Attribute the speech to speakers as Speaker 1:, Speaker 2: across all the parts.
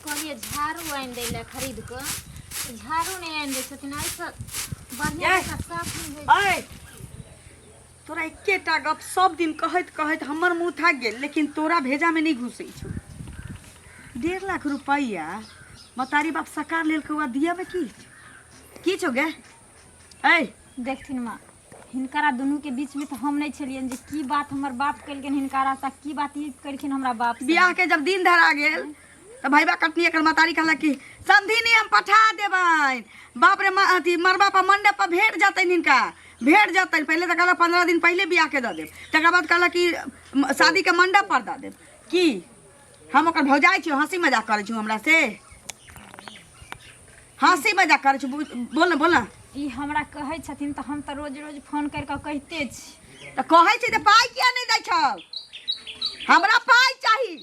Speaker 1: कहलियै झाड़ू आनि दै लए खरीद कऽ झाड़ू नहि आनि दै छथिन एहिसँ बढ़िआँ जकाँ साफ नहि होइ छै।
Speaker 2: अय तोरा एकेटा गप सब दिन कहैत कहैत हमर मुँह थाकि गेल लेकिन तोरा भेजामे नहि घुसै छौ 1.5 लाख रुपैआ मतारी बाप सकार लेलकै आ दियामे की की छौ गे ऐ
Speaker 1: देखथिन माँ हिनकरा दुनूके बीचमे तऽ हम नहि छलियनि जे की बात हमर बाप केलखिन हिनकरा से की बात ई केलखिन हमरा बाप से।
Speaker 2: बियाह के जब दिन धरा गेल तऽ भैबा कटनी एकर मतारी कहलक कि समधिनी हम पठा देबनि बाप रे अथी मरबा पर मंडप पर भेट जतनि हिनका भेट जतनि पहिले तऽ कहलक 15 दिन पहिले बियाह के दऽ देब तकर बाद कहलक कि शादी के मंडप पर दऽ देब की हम ओकर भौजाइ छी हंसी मजाक करै छी हमरा से हंसी मजाक करै छी बोल ना बोल ना
Speaker 1: ई हमरा कहै छथिन तऽ हम तऽ रोज रोज फोन करि कऽ कहिते छी
Speaker 2: तऽ कहै छी तऽ पाइ किया नहि दै छौ हमरा पाइ चाही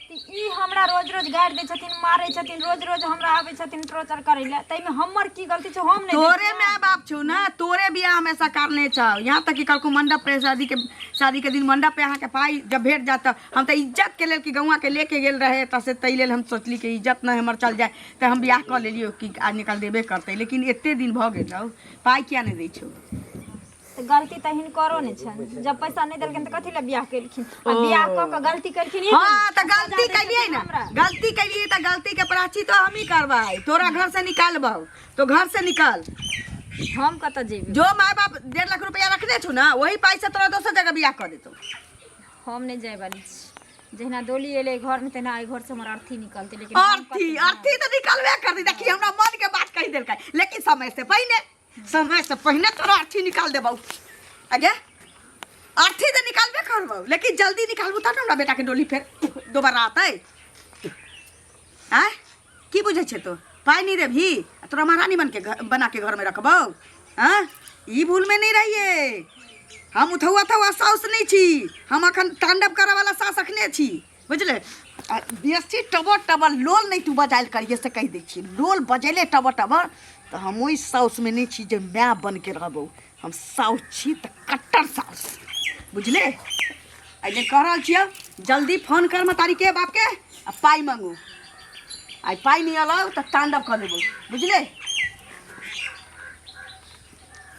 Speaker 1: तऽ ई हमरा रोज रोज गारि दै छथिन मारै छथिन रोज रोज हमरा आबै छथिन टॉर्चर करै लए ताहिमे हमर की गलती छै हम नहि
Speaker 2: तोरे माय बाप छौ ना तोरे बियाह में सकारने छौ यहाँ तक कि कहलको मंडप पे शादी के दिन मंडप पे अहाँके पाइ जब भेट जात तऽ हम तऽ इज्जत के लेल कि गौआ के लेके गेल रहे तऽ से ताहि लेल हम सोचली कि इज्जत नहि हमर चल जाए तऽ हम बियाह कऽ लेलियै कि आज निकाल देबे करतै लेकिन एते दिन भऽ गेल हौ पाइ किया नहि दै छौ
Speaker 1: तऽ गलती तऽ हिनकरो नहि छनि जब पैसा नहि देलखिन तऽ कथी लए बियाह केलखिन आ बियाह कऽ कऽ गलती केलखिन ई
Speaker 2: हाँ तऽ
Speaker 1: सजा
Speaker 2: गलती
Speaker 1: दै
Speaker 2: कैलियै
Speaker 1: छथिन
Speaker 2: ना
Speaker 1: हमरा।
Speaker 2: गलती कैलियै तऽ गलती के प्रायश्चित तो हमही करबै तोरा घर से निकालबौ तो घर से निकल
Speaker 1: हम कतऽ जेबै
Speaker 2: जो माय बाप 1.5 लाख रुपया रखने छौ ना वही पाइ से तोरा दोसर जगह बियाह कऽ देतौ
Speaker 1: हम नहि जाय वाली छी जहिना डोली एलै घरमे तहिना एहि घरसँ हमर अर्थी निकलतै लेकिन हम
Speaker 2: अर्थी अर्थी तऽ निकलबे करतै देखी हमरा मन के बात कहि देलकै लेकिन समय से पहिने समय से पहिने तोरा अर्थी निकाल देबौ अगे अर्थी तऽ निकालबे करबौ लेकिन जल्दी निकालबू तब ने हमरा बेटाके डोली फेर दोबारा आतै आँय की बुझै छै तो पाइ नहि देबही आ तोरा महारानी बनके बना के घरमे रखबौ आँय ई भूलमे नहि रहिए हम उठौआ थौआ साउस नहि छी हम अखन तांडव करऽवला सास अखने छी बुझले आ बेसी टबर टबर लोल नहि तू बजायल करिए से कहि दै छी लोल बजेले टबर टबर तऽ हम ओहि साउसमे नहि छी जे माय बनके रहबौ हम साउस छी तऽ कट्टर साउस बुझले एहि जे कह रहल छियौ जल्दी फोन कर महतारीके बापके आ पाइ मांगू आइ पाइ नहि अलौ तऽ तांडव कऽ देबौ बुझले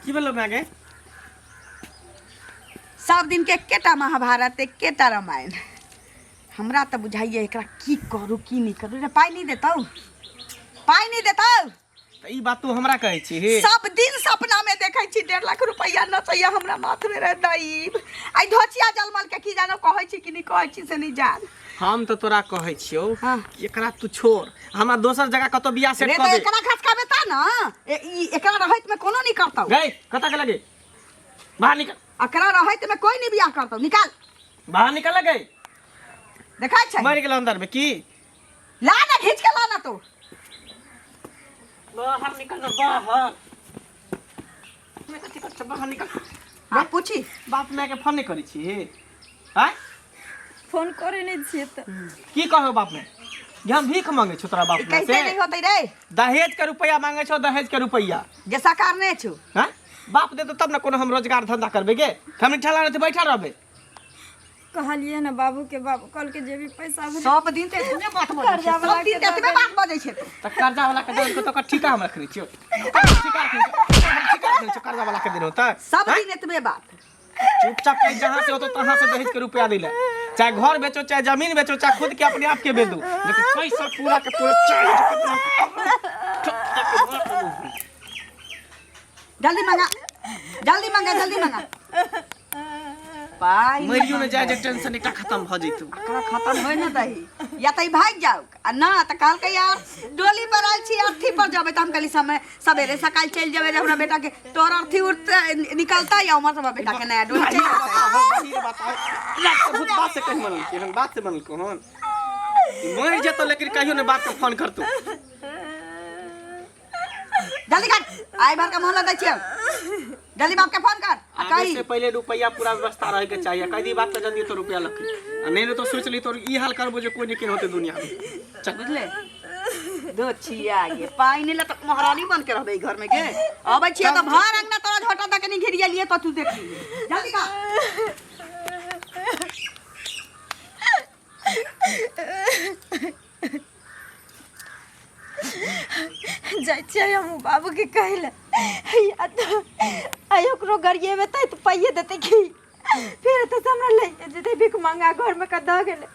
Speaker 3: की भेलो माय गे
Speaker 2: सब दिन के एकेटा महाभारत एकेटा रामायण हमरा तऽ बुझाइए एकरा की करू की नहि करू रे पाइ नहि देतौ पाइ नहि देतौ
Speaker 3: तऽ ई बात तू हमरा कहै छी
Speaker 2: सब दिन सपना में देखै छी 1.5 लाख रुपैआ नचैया हमरा माथ में रहे दैब आइ धोचिया जलमल के की जानो कहै छी कि नहि कहै छी से नहि जान
Speaker 3: हम तऽ तोरा कहै छियौ
Speaker 2: हाँ।
Speaker 3: कि एकरा तू छोड़ हमरा दोसर जगह कतौ बियाह सेट
Speaker 2: रे
Speaker 3: कऽ
Speaker 2: तऽ
Speaker 3: दे
Speaker 2: एकरा खसकाबे ता ना ई एकरा रहैत में कोनो नहीं करतौ
Speaker 3: गई कतऽ के लगे बाहर निकल
Speaker 2: एकरा रहैत में कोई नहीं बियाह करतौ निकाल
Speaker 3: बाहर निकल गई
Speaker 2: देखै छै
Speaker 3: मर गेल अंदर में की
Speaker 2: ला ना खींच के ला ना तू
Speaker 3: बाहर निकल ना बाहर मैं कथी कर बाहर निकल
Speaker 2: हाँ पूछी
Speaker 3: बाप माय के फोन नहीं करै छी आँय
Speaker 1: फोन करे नहि छियै तऽ
Speaker 3: की कहौ बाप माय जे हम भीख मांगे छौ तोरा बाप माय
Speaker 2: कैसे
Speaker 3: से
Speaker 2: नहीं होते रे
Speaker 3: दहेज के रुपया मांगे छौ दहेज के रुपया
Speaker 2: जे साकार नहीं छु
Speaker 3: हाँ बाप देतो तब ना कोनो हम रोजगार धंधा करबे गे हम ठेला रहते बैठल रहबे
Speaker 1: कहलियै ने बाबूके बाबू कहलकै जे भी पैसा भेलै
Speaker 2: सब दिन ते एतने बात बजै छै
Speaker 1: कर्जा
Speaker 2: सब दिन ते एतबे बात बजै छै तू
Speaker 3: तऽ कर्जा वाला के देन तो ओकर ठीका हम रखने छियो ठीका रखने छियो हम ठीका रखने छियो कर्जा वाला के देन होता
Speaker 2: सब दिन एतबे बात
Speaker 3: चुपचाप कहीं जहाँ से होतो तहाँ से दहेज के रुपया दिले चाहे घर बेचो चाहे जमीन बेचो चाहे खुद के अपने आप के बेच दो लेकिन पैसा पूरा के पूरा चाहिए
Speaker 2: जल्दी मंगा जल्दी मंगा जल्दी मंगा पाइ
Speaker 3: मरियो ने जाए जे टेंशन एकटा खत्म भऽ जैतौ
Speaker 2: एकरा खत्म होय ने दही या तऽ ई भागि जाउ आ ना तऽ कहलकै यार डोली पर आयल छी अर्थी पर जेबै तऽ हम कहली समय सवेरे सकाल चलि जेबै जे हमरा बेटाके तोर अर्थी उठते निकलतै या उम्हर से हमरा बेटाके नया डोली चलि जेतै
Speaker 3: बहुत बात से कहीं मनल की बात से मनल कोन मर जेतो लेकिन कहियो ने बाप के फोन करतो
Speaker 2: जल्दी कर आई भर का मोहल्ला दै छियौ जल्दी बाप के फोन कर आ
Speaker 3: आबे
Speaker 2: कही
Speaker 3: से पहले रुपया पूरा व्यवस्था रहे के चाहिए कह दी बाप के जल्दी तो रुपया लखी आ नहीं तो सोच ली तो ई हाल करबो जे कोई नहीं किन होते दुनिया में चल
Speaker 2: बुझले दो छिया ये पाई नहीं ला तो महारानी बन के रहबे ई घर में के अबै छिया तो भर अंगना तोरा झोटा दके नहीं घेरिया लिए तो तू देख लिए जल्दी कर
Speaker 1: जाइ छियै हम बाबूके कहै लए, या तऽ आइ ओकरो गरिएबै तऽ पाइए देतै की? फेर एतऽ से हमरा लैके जेतै भीख मंगा घरमे कऽ दऽ गेलै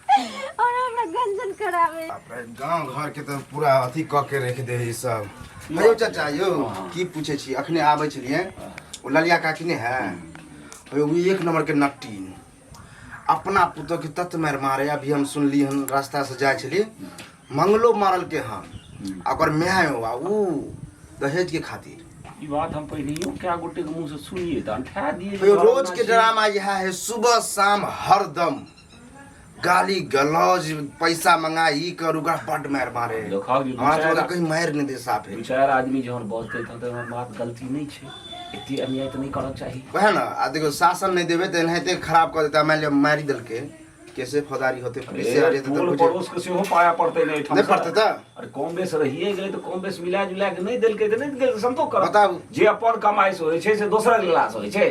Speaker 1: और हमरा गंजन कराबै।
Speaker 4: गाँव घर के तऽ पूरा अथी कऽ के राखि दे है सब। यौ चाचा यौ, की पूछै छी, अखने आबै छलियै, ओ ललिया काकी नहि है यौ, ओ एक नंबर के नट्टी अपना पुतोह के तत मारि मारे। अभी हम सुनली हन, रास्ता से जाइ छलियै, मंगलो मारल के हन आ ओकर माय आ ऊ दहेज के खातिर।
Speaker 5: ई बात हम पहिनहियो कए गोटे के मुँह से सुनिए तऽ अंठा दिए
Speaker 4: यो रोज के ड्रामा यह है, सुबह शाम हरदम गाली गलौज, पैसा मंगा, ई कर ओकरा, बड मार मारे।
Speaker 5: देखो जे दू
Speaker 4: हमरा
Speaker 5: चारि
Speaker 4: तो कहीं मार नहीं दे साफे।
Speaker 5: दू चारि आदमी जहन बजतै तहन तऽ हमर बात गलती नहि छै, एते अन्याय तऽ नहि करक चाही।
Speaker 4: वएह ने, आ देखियौ शासन नहि देबै तऽ एनाहिते खराब कऽ देतै। मानि लिअ मारि देलकै, कैसे फौजदारी होते, पुलिस से आ जेतै तऽ
Speaker 5: टोल
Speaker 4: बुझे
Speaker 5: पड़ोस के सेहो पाया पड़तै ने एहिठाम
Speaker 4: नहि पड़तै तऽ?
Speaker 5: अरे कम बेस रहिए गेलै तऽ कम बेस मिला जुला के नहि देलकै तऽ नहि देलकै, संतोष करब।
Speaker 4: बताबू।
Speaker 5: जे अपन कमाइ से होइ छै से दोसरक लेला से होइ छै,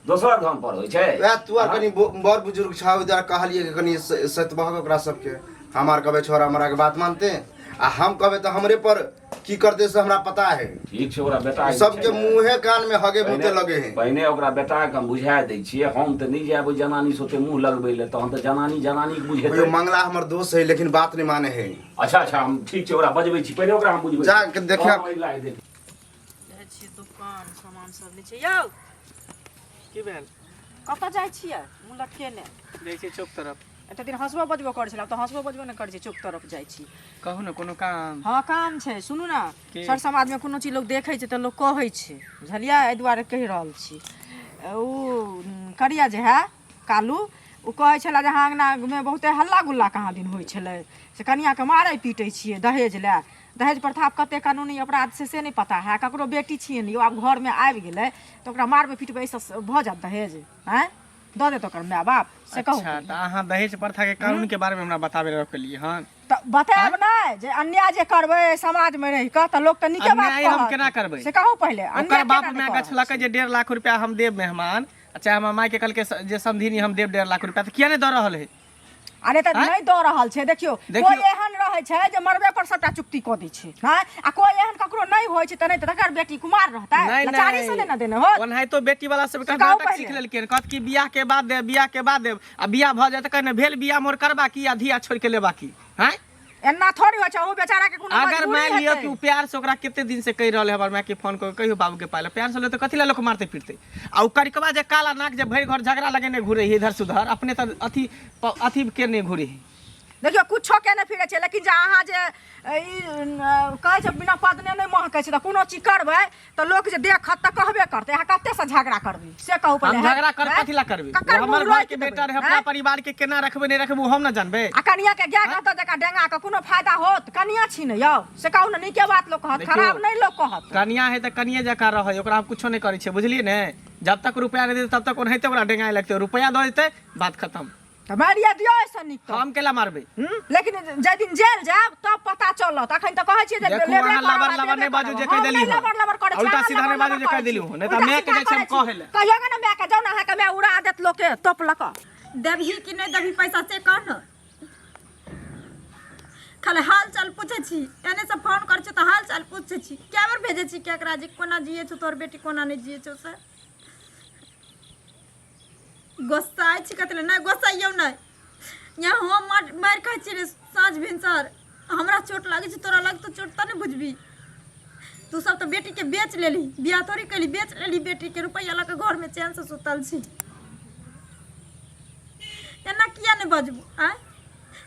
Speaker 5: दोसरक धन पर होइ छै।
Speaker 4: वएह तू आर कनि बड़ बुजुर्ग छह, ओहि दुआरे कहलियै कि कनि सतबहक ओकरा सबके। हम आर कहबै छोरा हमरा के बात मानते, आ हम कहबै तऽ हमरे पर की करते से हमरा पता है।
Speaker 5: ठीक छै, ओकरा बेटा जे
Speaker 4: सबके
Speaker 5: छै ने,
Speaker 4: मुँहे कान में हगे मुते लगे है।
Speaker 5: पहिने ओकरा बेटा के हम बुझा दै छियै। हम तऽ नहि जायब ओहि जनानी से ओते मुँह लगबै लए, तहन तऽ जनानी जनानी के बुझेतै।
Speaker 4: यो मंगला हमर दोस्त है, लेकिन बात नहीं माने है।
Speaker 5: अच्छा अच्छा, हम ठीक छै, ओकरा बजबै छी, पहिने ओकरा हम बुझबै
Speaker 4: जा
Speaker 5: छी।
Speaker 4: के देखियौ।
Speaker 5: तहन ओहि लाए देख।
Speaker 6: जाइ छियै दोकान, सामान सब लै छियै यौ।
Speaker 3: की भेल?
Speaker 6: कतऽ जाइ छियै मुँह लटकेने?
Speaker 3: जाइ छियै चौक तरफ।
Speaker 6: एते दिन हँसबो बजबो करै छलै, आब तऽ हँसबो बजबो नहि करै छै। चौक तरफ जाइ छी?
Speaker 3: कहू ने, कोनो काम?
Speaker 6: हँ, काम छै। सुनू ने।
Speaker 3: की?
Speaker 6: सर समाजमे कोनो चीज लोक देखै छै तऽ लोक कहै छै, बुझलियै? एहि दुआरे कहि रहल छी। ओ करिया जे है कालू, ओ कहै छलै जे अहाँ अङ्गनामे बहुते हल्ला गुल्ला कहाँ दिन होइ छलै, से कनिआँके मारै पीटै छियै दहेज लए। दहेज प्रथा कते कानूनी अपराध छै से नहि पता है? ककरो बेटी छियै ने यौ, आब घरमे आबि गेलै तऽ ओकरा मारबै पीटबै, एहिसँ भऽ जायत दहेज? आँय, दऽ देत ओकर माय बाप से कहू?
Speaker 3: अच्छा, तऽ अहाँ दहेज प्रथा के कानून के बारे में हमरा बताबे रखलियै हन?
Speaker 6: तऽ बतायब नहि जे अन्याय जे करबै समाजमे रहि कऽ तऽ लोक तऽ नीके बात
Speaker 3: अन्याय हम
Speaker 6: कहत।
Speaker 3: केना करबै?
Speaker 6: से कहू पहिले,
Speaker 3: ओकर
Speaker 6: अन्याय
Speaker 3: बाप
Speaker 6: केना नहि
Speaker 3: माय
Speaker 6: कऽ रहल
Speaker 3: गछलकै जे 1.5 लाख रुपया हम देब मेहमान, आ चाहे हमर माय के कहलकै जे समधिनी हम देब 1.5 लाख रुपया, तऽ किया नहि दऽ रहल है?
Speaker 6: अरे तऽ
Speaker 3: आँय?
Speaker 6: नहि दऽ रहल छै। देखियौ,
Speaker 3: देखियौ।
Speaker 6: कोइ एहन रहै छै जे मरबे पर सबटा चुक्ति कऽ दै छै। हँ, आ कोइ एहन ककरो नहि होइ छै तऽ नहि तऽ तकर बेटी कुमार रहतै,
Speaker 3: नहीं
Speaker 6: लाचारी से नहि ने देने होत।
Speaker 3: ओनाहितो बेटी वाला सब
Speaker 6: से कहू
Speaker 3: नाटक
Speaker 6: पहिले।
Speaker 3: सीख लेलकै, कहत कि बियाह के बाद देब, बियाह के बाद देब, आ बियाह भऽ जाय तऽ कहने भेल बियाह मोर करबा की आ धिया छोड़ के लेबा की? हैं,
Speaker 6: एना थोड़ी होइ छै, ओ बेचारा के कोनो
Speaker 3: अगर
Speaker 6: मजबूरी
Speaker 3: मान लियौ
Speaker 6: हेतै।
Speaker 3: कि ओ प्यार से ओकरा कते दिन से कहि रहल है हमर माय के फोन कऽ के कहियो बाबू के पाइ ला, प्यार से ले तऽ कथी ला लोक मारते पीटते? आ ओ करिकवा जे काला नाक जे भरि घर झगड़ा लगेने घुरे है इधर से उधर, अपने तऽ अथी अथी के नहि घुरे है।
Speaker 6: देखियौ, कुछो के नहि फिरै छै, लेकिन जे अहाँ जे ई कहै छै बिना पदने नहि महकै छै, तऽ कोनो चीज करबै तऽ लोक जे देखत तऽ कहबे करतै। अहाँ कते से झगड़ा करबै से कहू
Speaker 3: हम
Speaker 6: पहिले।
Speaker 3: झगड़ा कर
Speaker 6: हैं?
Speaker 3: कथी ला करबै?
Speaker 6: ककर
Speaker 3: ओ हमर
Speaker 6: मुँह
Speaker 3: घर के
Speaker 6: रोकि
Speaker 3: बेटा
Speaker 6: देबै,
Speaker 3: रहे, अपना
Speaker 6: हैं?
Speaker 3: परिवार के केना रखबै नहि रखबै ओ हम न जानबै।
Speaker 6: आ कनिया के गाय कहतौ जका डेंगा के कोनो फायदा होत? कनिया छी ने यौ, से कहू ने, नीके बात लोक कहत,
Speaker 3: देखियौ,
Speaker 6: खराब नहि लोक कहत।
Speaker 3: कनिया है तऽ कनिये जकाँ रहै, ओकरा हम कुछो नहि करै छियै, बुझलियै ने? जब तक रुपया नहि देतै तब तक ओनाहिते ओकरा डेंगाइ लगतै, रुपया दऽ देतै बात खतम।
Speaker 6: तऽ मारिए दियौ एहिसँ नीक तऽ।
Speaker 3: हम केला मारबै?
Speaker 6: लेकिन जाहि दिन जेल जायब तब पता चलत। अखन तऽ कहै छियै जे
Speaker 3: देखू,
Speaker 6: लेबे
Speaker 3: अहाँ
Speaker 6: करब आ
Speaker 3: लबर लबर
Speaker 6: देबे
Speaker 3: नहि बाजू
Speaker 6: करब।
Speaker 3: जे कहि
Speaker 6: हम
Speaker 3: देली
Speaker 6: नहि
Speaker 3: हँ।
Speaker 6: लबर लबर करै छी,
Speaker 3: उल्टा
Speaker 6: अहाँ
Speaker 3: सीधा नहि
Speaker 6: लबर
Speaker 3: बाजू जे
Speaker 6: लबर
Speaker 3: कहि देली
Speaker 6: करै
Speaker 3: हँ,
Speaker 6: छी।
Speaker 3: नहि तऽ
Speaker 6: उल्टा
Speaker 3: माय के
Speaker 6: सीधा
Speaker 3: जाइ छै हम
Speaker 6: करै छी।
Speaker 3: कहै लए।
Speaker 6: कहियौ ने मायके, जाउ ने, अहाँके माय उड़ा देत लोकके तोप लऽ कऽ।
Speaker 1: देबही कि नहि देबही पैसा से कह ने। खाली हाल चाल पूछै छी, एने से फोन करै छी तऽ हाल चाल पूछै छी। कए बेर भेजै छी केकरा जे कोना जियै छौ तोहर बेटी, कोना नहि जियै छौ से। गोस्साइ छी कथी लए? नहि गोस्सैयौ नहि। यहाँ हम मारि मारि खाइ छी रे साँझ भिनसर, हमरा चोट लागै छै, तोरा लगतौ चोट तऽ नहि बुझबी। तू सब तऽ बेटीके बेच लेलही, बियाह थोड़ी कैली, बेच लेलही बेटीके, रुपैआ लऽ कऽ घरमे चैनसँ सुतल छी। एना किया नहि बजबू? आँय,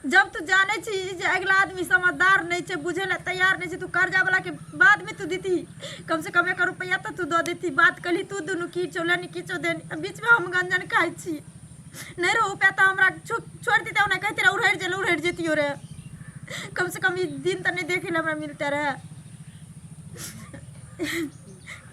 Speaker 1: जब तू जानै छी जे अगिला आदमी समझदार नहि छै, बुझै लए तैयार नहि छै, तू कर्जा वाला के बादमे तू देती, कम से कम एक रुपैआ तऽ तू दऽ देती। बात कली तू दुनू की छौ लेनी की छौ देनी, आ बीचमे हम गंजन खाइ छी। नहि रहो रुपैआ तऽ हमरा छोड़ि देते, ओना कहते रहे उड़हरि जेल उड़हरि जैतियो रे, कम से कम ई दिन तऽ नहि देखै लए हमरा मिलते रहे।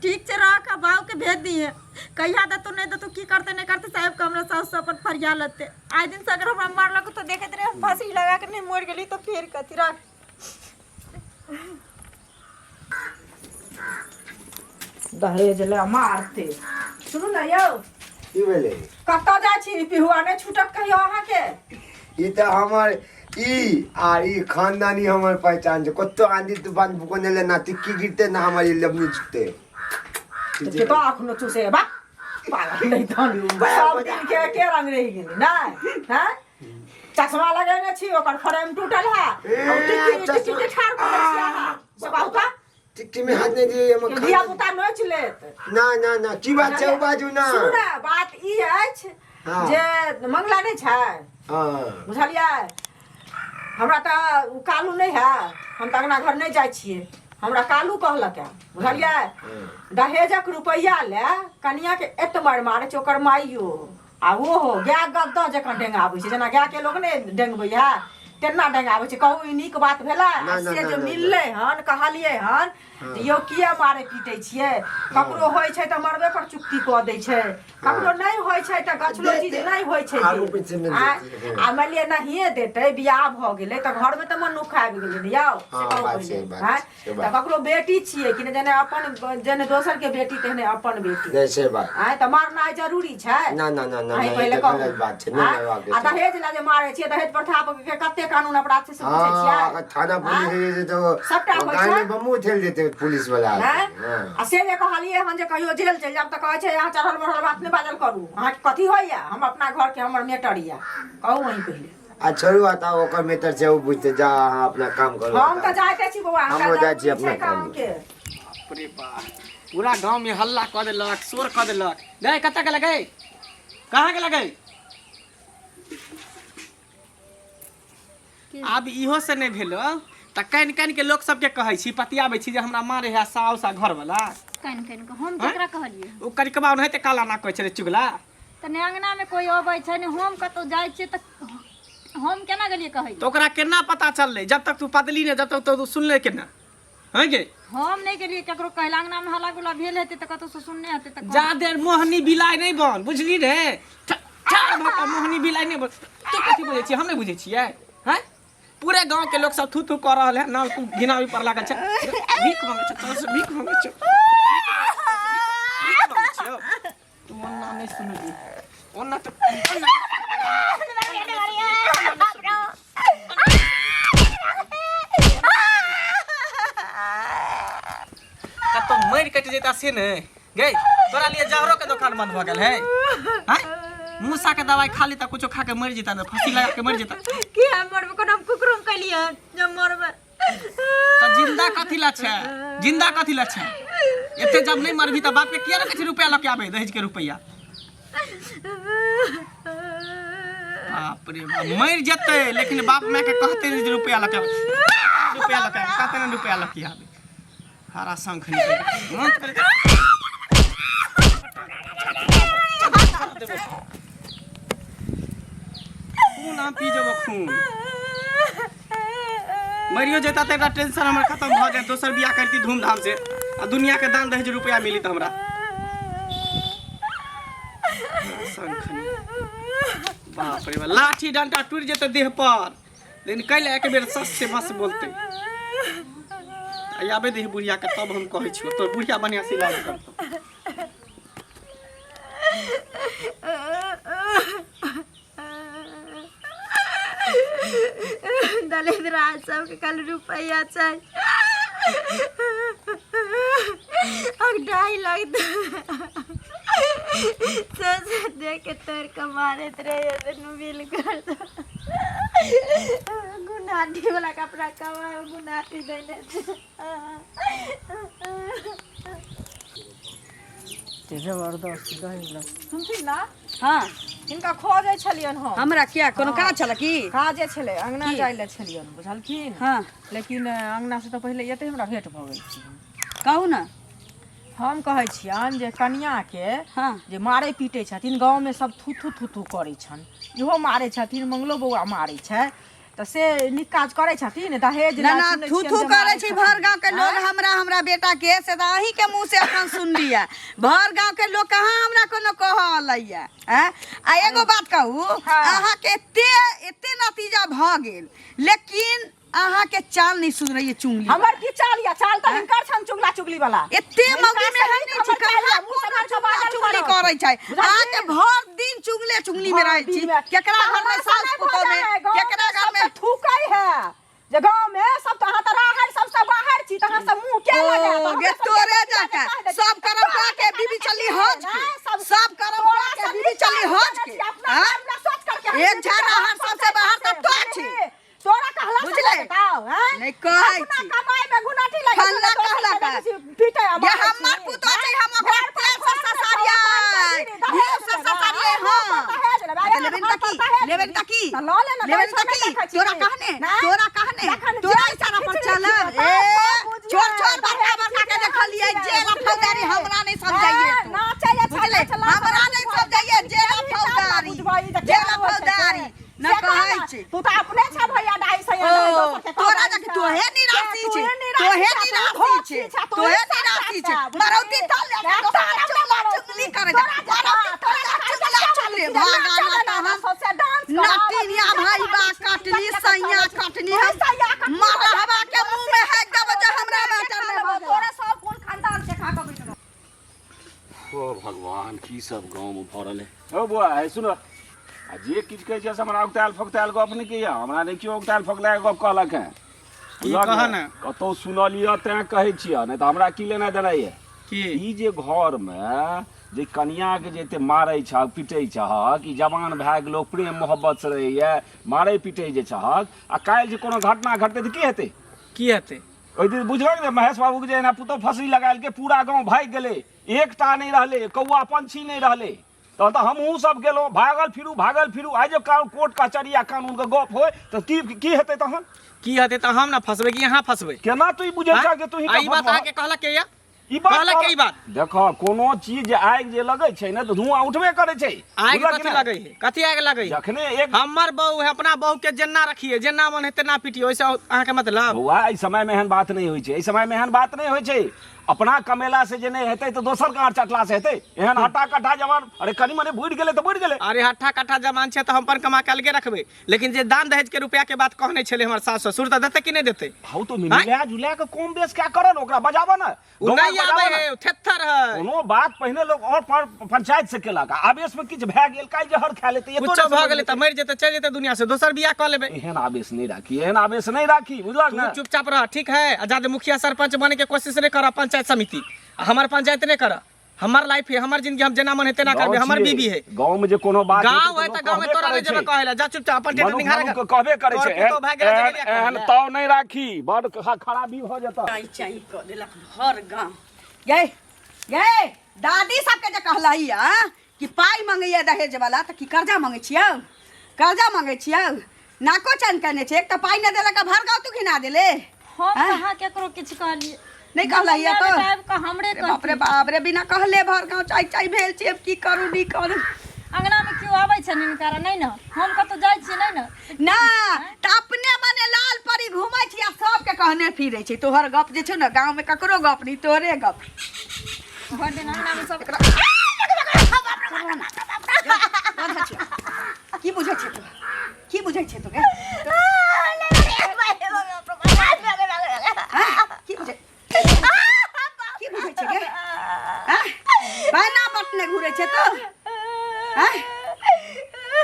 Speaker 1: ठीक छै, राख आ बाबूके भेज दिहे। कहिया देतौ नहि देतौ, की करतै नहि करतै, साहेबके हमरा साउस अपन फरिया लेतै। आइ दिन से अगर हमरा मारलक तऽ देखैत रहे, हम फांसी लगा के नहि मरि गेली तऽ फेर कथी। राख।
Speaker 6: दहेज ले मारते। सुनू ने यौ।
Speaker 4: की भेलै?
Speaker 6: कतऽ जाइ छी? पिहुआ नहि छूटत कहियो अहाँके।
Speaker 4: ई तऽ हमर
Speaker 7: ई आ ई खानदानी हमर पहचान छै। कतो आंधी तूफान भूकंप एलै ना टिक्की गिरते ना हमर ई लबनी छुटते।
Speaker 6: तऽ तो अखनो चूसे बा पागल नहि तहन सब दिन के एके रंग रहि गेलै नहि हैं चश्मा लगेने छी ओकर फ्रेम टूटल है
Speaker 7: ए,
Speaker 6: आ टिक्की
Speaker 7: चश्मा-
Speaker 6: टिक्की के ठाढ़ कऽ दै छियै अहाँ से कहू तऽ
Speaker 7: टिक्की में हाथ नहीं दिए हम
Speaker 6: के धिया पुता नोचि लेत।
Speaker 7: ना ना ना की बात छै ओ बाजू ना।
Speaker 6: सुनू ने बात ई अछि
Speaker 7: हाँ।
Speaker 6: जे मंगला नहि छै।
Speaker 7: हाँ।
Speaker 6: बुझलियै हमरा तऽ ओ कालू नहि है हम तऽ अङ्गना घर नहि जाइ छियै हमरा कालू कहलक है बुझलियै दहेजक रुपैआ ले कनियाके एत मारि मारै छै ओकर माइयो आ ओहो गाय गद्दा जकाँ डेंगाबै छै जेना गायके लोक नहि डेंगबै है तेना डेंगाबै छै कहू ई नीक बात भेलै
Speaker 7: ना,
Speaker 6: आ
Speaker 7: ना,
Speaker 6: से
Speaker 7: ना,
Speaker 6: जे
Speaker 7: ना,
Speaker 6: मिललै हन कहलियै हन जे यौ किया मारै पीटै छियै ककरो होइ छै तऽ मरबे पर चुक्ति कऽ दै छै ककरो नहि होइ छै तऽ गछलो चीज नहि होइ छै
Speaker 7: आगू पीछे नहि
Speaker 6: आ
Speaker 7: देतै, हँ।
Speaker 6: आ मानि लिअ नहिए देतै बियाह भऽ गेलै तऽ घरमे तऽ मनुख आबि गेलै ने यौ से
Speaker 7: हँ,
Speaker 6: कहू
Speaker 7: बात
Speaker 6: पहिले,
Speaker 7: छै, बात
Speaker 6: आँय?
Speaker 7: छै, से
Speaker 6: तऽ
Speaker 7: बात।
Speaker 6: ककरो बेटी छियै कि नहि जेना अपन जेने दोसर के बेटी तेहने अपन बेटी
Speaker 7: नहीं से बात।
Speaker 6: आँय तऽ मारनाइ जरूरी छै
Speaker 7: ना, ना, ना, ना,
Speaker 6: अहीं
Speaker 7: ना, ई
Speaker 6: पहिले
Speaker 7: तऽ
Speaker 6: कहू।
Speaker 7: गलत बात छै, नहि
Speaker 6: आँय?
Speaker 7: मारबाक
Speaker 6: आ
Speaker 7: छै।
Speaker 6: दहेज लए जे मारै छियै दहेज प्रथा के कते कानून अपराध छै से बुझै छियै
Speaker 7: हाँ अगर थाना पुलिस
Speaker 6: आँय?
Speaker 7: है तो
Speaker 6: सबटा होइ
Speaker 7: गाय
Speaker 6: छै।
Speaker 7: में बम्बू ठेल देते पुलिस वाला।
Speaker 6: आँय?
Speaker 7: हाँ।
Speaker 6: आ से जे कहलियै हन जे कहियो जेल चलि जायब तऽ कहै छै अहाँ चढ़ल बढ़ल बात नहि बाजल करू अहाँके कथी होइया हम अपना घरके हमर मेटर यऽ कहू अहीं पहिले।
Speaker 7: आ छोड़ू आता ओकर मेटर छै ओ बुझते जा अहाँ अपना काम करू।
Speaker 6: हम तऽ जाइते छी बौआ हमरा
Speaker 7: हमरो जाइ छी
Speaker 6: जरूरी
Speaker 7: अपना
Speaker 6: छै
Speaker 7: काम।
Speaker 6: कामके।
Speaker 3: बाप रे बाप पूरा गांव में हल्ला कऽ देलक शोर कऽ देलक। गए कतऽ गेलक गए कहाँ गेलक गए? आब इहो से नहि भेलो तऽ कानि कानि के लोक सबके कहै छी पतियाबै छी जे हमरा मारे है साउस आ घरवला।
Speaker 1: कानि कानि कऽ हम केकरा कहलियै?
Speaker 3: ओ करिकबा ओनाहिते काला नाक कहै छलै चुगला।
Speaker 1: तऽ ने अङ्गनामे कोइ अबै छै ने हम कतहु जाइ छियै तऽ हम केना गेलियै कहै
Speaker 3: तऽ ओकरा केना पता चललै? जब तक तू पदली ने जब तक तो तू सुनले केना हैं गे?
Speaker 1: हम नहि गेलियै ककरो कहै लए अङ्गनामे हल्ला गुल्ला भेल हेतै तऽ कतहु से सुनने हेतै तऽ
Speaker 3: जा देर मोहनी बिलाइ नहि बन बुझली रे ठाढ़ भऽ कऽ मोहनी बिलाइ नहि बन। तू कथी बुझै छियै हम नहि बुझै छियै हैं? पूरे गांव के लोग सब थू थू कऽ रहल है ना तू घिनावी पर लागल छै भीख मांगै छै तोरा से भीख मांगै छै भीख मांगै छियौ। तू ओना नहि सुनबी ओना तऽ ओना कतौ मरि कटि जेता से ने गई तोरा लिए जहरो के दुकान बंद भऽ गेल है हैं? मूसा के दवाई खा ली तऽ कुछो खा के मरि जेता ने फांसी लगा के मरि जेता।
Speaker 1: की हम मरबै कोनो हम कुकरुम केलियै जब मरबै।
Speaker 3: तऽ जिंदा कथी ला छै जिंदा कथी ला छै? एते जब नहीं मरबी तऽ बाप के किया रखै छै रुपया लऽ के आबे दहेज के रुपया? बाप रे बाप मरि जेतै लेकिन बाप माय के कहते नहीं जे रुपया लऽ के आबे रुपया लऽ के आबे कहते नहीं रुपया लऽ के आबे। हरा शंख निकलि गेल। मन करै खून हम पी जेबो खून मरियो जेता तऽ एकटा टेंशन हमर खत्म भऽ जायत दोसर बियाह करती धूमधाम से आ दुनिया के दान दहेज रुपया मिली तऽ हमरा। शंख बाप रे बाप लाठी डंटा टूटि जेतै देह पर लेकिन कैले एक बेर सस से बस बोलते आ आबे दही बुढ़िया के तब हम कहै छियौ तोर बुढ़िया बढ़िया से इलाज करतौ।
Speaker 1: दलिद्रा सबके कल रुपैआ चाही और डाई लगता से देख के तोड़ के मारैत रहे दुनू मिल कर गुनाटी वाला कपड़ा कमा गुनाटी देने छै।
Speaker 6: जबरदस्त दही लग सुनथिन ना।
Speaker 2: हाँ।
Speaker 6: हिनका खोजै छलियनि हम।
Speaker 2: हमरा किया कोनो काज छल की?
Speaker 6: काजे छलै अंगना जाइ लए छलियनि बुझलखिन।
Speaker 2: हाँ।
Speaker 6: लेकिन अंगना से तऽ पहिले एतै हमरा भेंट भऽ गेल।
Speaker 2: कहू ना।
Speaker 6: हम कहै छियनि जे कनियाके
Speaker 2: हाँ।
Speaker 6: जे मारै पीटै छथिन गाँवमे सब थू थू थू थू करै छनि इहो मारै छथिन मंगलो बौआ मारै छै तऽ से नीक काज करै छथिन दहेज
Speaker 2: ना
Speaker 6: लए
Speaker 2: ना
Speaker 6: सुनै
Speaker 2: थू
Speaker 6: छियनि
Speaker 2: थू
Speaker 6: जे
Speaker 2: करै
Speaker 6: मारै
Speaker 2: छै
Speaker 6: छथिन।
Speaker 2: भर गांव के लोग हमरा हमरा बेटा के से तऽ अहीं के मुंह से अखन सुनलियै। भर गांव के लोग कहाँ हमरा कोनो कहलैया हैं? आ एगो बात कहू
Speaker 6: हाँ।
Speaker 2: अहाँ के एते एते नतीजा भऽ गेल लेकिन अहाँ के चाल नहीं सुधरैया चुंगली।
Speaker 6: हमर की चाल बढ़िया चाल तऽ हिनकर छन चुगला चुगली वाला।
Speaker 2: एते मौगी में है नहीं छी, कहाँ
Speaker 6: मुँह
Speaker 2: कोन
Speaker 6: से
Speaker 2: चुगला
Speaker 6: बाजल
Speaker 2: चुगली
Speaker 6: करब।
Speaker 2: करै छै।
Speaker 6: बुझलियै?
Speaker 2: अहाँ के भर दिन चुगले चुगली में रहै छी।
Speaker 6: दिन में।
Speaker 2: केकरा घर में
Speaker 6: हमरा
Speaker 2: सास
Speaker 6: से
Speaker 2: पुतोह में,
Speaker 6: नहि भऽ जाय,
Speaker 2: केकरा
Speaker 6: गाँव
Speaker 2: घर में
Speaker 6: में थूकै है जे गाँव में सब तऽ अहाँ तऽ राहड़ सबसँ बाहर छी तऽ अहाँ सब मुँह के
Speaker 2: ओ
Speaker 6: लगायब?
Speaker 2: गे तोरे जाके सब करम कऽ के बीबी चली हज के, सब करम कऽ के बीबी चली हज के। हाँ? एक झाड़ा हर सबसे बाहर तऽ तो छी।
Speaker 6: तोरा कहला से
Speaker 2: बुझलै?
Speaker 6: बताओ हैं?
Speaker 2: नहि कहै
Speaker 6: अपना
Speaker 2: छी।
Speaker 6: कमाई में गुनाठी लगे
Speaker 2: फल्ला कहला का।
Speaker 6: पीटे आ
Speaker 2: ये हमर पुतोह छै, हम ओकरा तेल से ससारियै, घी से ससारियै। हाँ, तऽ लेबे ने तऽ की, लेबे ने तऽ की, लेबे ने तऽ की? तोरा कहने, तोरा कहने, तोरा इशारा पर चलब। ए छोड़ छोड़, बड़का बड़का के देखलियै जेल आ फौजदारी, हमरा नहि समझाइए तू। बुझलै? हमरा नहि समझाइए जेल आ फौजदारी, जेल आ फौजदारी न कहै छै।
Speaker 6: तू तऽ अपने छ भैया ढाई सौ।
Speaker 2: ओ, तोरा जक तोहे निराशी छै, तोहे निराशी छै, तोहे निराशी छै। मरौती तल ले के दोसर चुगला चुगली करे छै। मरौती तल ले चुगला चुगली भागा ना तहन नटिनिया भाई बा कटनी सैया कटनी, हम मरहबा के मुंह में है देब जे हमरा मैटर में भऽ जाए।
Speaker 6: तोरा सब कोन खानदान के खा के बैठ रहल।
Speaker 5: ओ भगवान, की सब गाँव में भऽ रहल है। ओ बौआ, हे सुन, आ जे किछु कहै छै से हमरा उगतायल फोकतायल गप नहि कहिया। हमरा नहि केओ उगतायल फोकतायल गप कहलक हेँ।
Speaker 3: की कहऽ ने?
Speaker 5: कतहु सुनलिअ तैँ कहै छिअ, नहि तऽ हमरा की लेना देना यऽ।
Speaker 3: की?
Speaker 5: ई जे घरमे जे कनियाके जे एते मारै छहक पिटै छहक, ई जवान भए गेलो, प्रेम मोहब्बत से रहैए, मारै पिटै जे छहक, आ काल्हि जे कोनो घटना घटतै तऽ की हेतै?
Speaker 3: की हेतै?
Speaker 5: ओहि दिन बुझलक जे महेश बाबूके जे एना पुतहु फसरी लगायल के पूरा गाँव भागि गेलै, एकटा नहि रहलै, कौआ पंछी नहि रहलै। तहन तऽ हमहूँ सब गेलहुँ, भागल फिरू भागल फिरू। आइ जे कोर्ट कचहरी आ कानूनके गप होय तऽ की की हेतै तहन?
Speaker 3: की हेतै तऽ हम ने फसबै कि अहाँ फसबै?
Speaker 5: केना तू ई बुझै छह जे तू ही
Speaker 3: आ ई बात अहाँके कहलक के या?
Speaker 5: ई बात
Speaker 3: कहलक के ई बात?
Speaker 5: देखो, कोनो चीज जे आगि जे लगै छै ने तऽ धुआं उठबे करै छै।
Speaker 3: आगि
Speaker 5: बुझलक
Speaker 3: कथी
Speaker 5: ने?
Speaker 3: लगै है? कथी आगि लगै है?
Speaker 5: जखने एक
Speaker 3: हमर बहू है, अपना बहू के जेना रखिए, जेना मन है तेना पीटिए, ओहिसे अहाँके मतलब?
Speaker 5: बौआ, एहि समय में एहन बात नहि होइ छै, एहि समय में एहन बात नहि होइ छै। अपना कमेला से जे नहि हेतै तऽ दोसर के आँट चटला से हेतै? एहन हट्टा कट्ठा जवान, अरे कनि मनि बुढ़ि गेलै तऽ बुढ़ि गेलै।
Speaker 3: अरे हट्ठा कट्ठा जवान छै तऽ हम अपन कमा के अलगे रखबै, लेकिन जे दान दहेज के रुपया के बात कहने छलै हमर सास ससुर, तऽ देतै कि नहि देतै?
Speaker 5: हौ, तो मिला जुला के कम बेस क्या कर ने, ओकरा बजाबऽ ने।
Speaker 3: ओ
Speaker 5: गौआँ
Speaker 3: नहि
Speaker 5: बजाबऽ
Speaker 3: आबै
Speaker 5: ने।
Speaker 3: है, ओ थेथर है।
Speaker 5: कोनो बात पहिने लोग और पंचायत से केलक, आ आवेश में किछु भए गेल, काल्हि जहर खा लेतै, एतो
Speaker 3: कुछो
Speaker 5: नहि
Speaker 3: भऽ
Speaker 5: समझ
Speaker 3: गेलै तऽ मरि जेतै, चलि जेतै दुनिया से, दोसर बियाह कऽ लेबै।
Speaker 5: एहन आवेश नहि राखी, एहन आवेश नहि राखी, बुझलक
Speaker 3: तू
Speaker 5: ने?
Speaker 3: चुपचाप रह, ठीक है? आ जादे मुखिया सरपंच बने के कोशिश नहि कर, पंचायत समिति आ हमर पंचायत नहि कर। हमर लाइफ है, हमर जिंदगी, हम जेना मन है तेना करबै, हमर बीबी है।
Speaker 5: गाँव में जे कोनो बात
Speaker 3: गाँव है तऽ गाँव में तोरा नहि जेबै कहै लए, जा चुपचाप अपन टेंट
Speaker 5: मनुख
Speaker 3: निहारे।
Speaker 5: मनुख के कहबे करै
Speaker 3: तोहर
Speaker 5: छै।
Speaker 3: पुतोह भए गेलै
Speaker 5: एहन
Speaker 3: जगेलिया कहै
Speaker 5: एहन
Speaker 3: लए।
Speaker 5: ताव नहि राखी, बड़ खराबी भऽ जेतऽ।
Speaker 2: चाई चाई कऽ देलक भर गाँव। गे गे, दादी सबके जे कहलही आ कि पाइ मंगैया दहेज वाला, तऽ की कर्जा मंगै छियौ? कर्जा मंगै छियौ? नाको चैन केने छै। एक तऽ पाइ नहि देलक आ भर गाँव तू घिना देले।
Speaker 1: हम
Speaker 2: आँय?
Speaker 1: कहाँ केकरो किछु कहलियै?
Speaker 2: नहि कहलही
Speaker 1: बेटा
Speaker 2: तो?
Speaker 1: आबि कऽ हमरे
Speaker 2: रे बाप रे
Speaker 1: कहती।
Speaker 2: बाप रे, बिना कहले भर गाँव चाई चाई भेल छै। अब की करू नहि करू?
Speaker 1: अंगना में केओ आबै छै हिनकर? नहि ने। हम कतौ जाइ छियै? नहि ने।
Speaker 2: ना तऽ अपने मने लाल परी घूमै छी आ सबके कहने फिरै छै। तोहर गप जे छौ ने, गाँव में ककरो गप नहि, तोहरे गप।
Speaker 1: भरि दिन अंगना में सब
Speaker 2: की बुझै छै तू? की बुझै छै तू गे? हाँ? की बुझै, की बुझै छै गे? हाँ? बहना बटने घुरै छै तो? हाँ?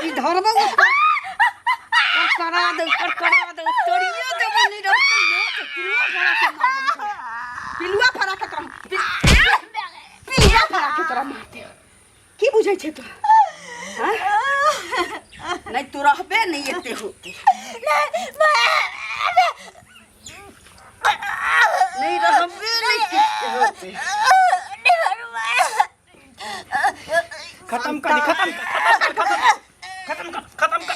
Speaker 2: ई धरबो करा दे, करा दे, तोड़िए देबो। नहि रहतौ ने तऽ पिलुआ फड़ा के मार देबो तोरा। पिलुआ फड़ा के तोरा, पिलुआ फड़ा के तोरा मार देबो। की बुझै छै तू? हाँ? नहि तू रहबे नहि एते होते, नहि रहबे नहि किछु होते।
Speaker 3: खत्म कर, खत्म कर, खत्म कर, खत्म कर, खत्म कर।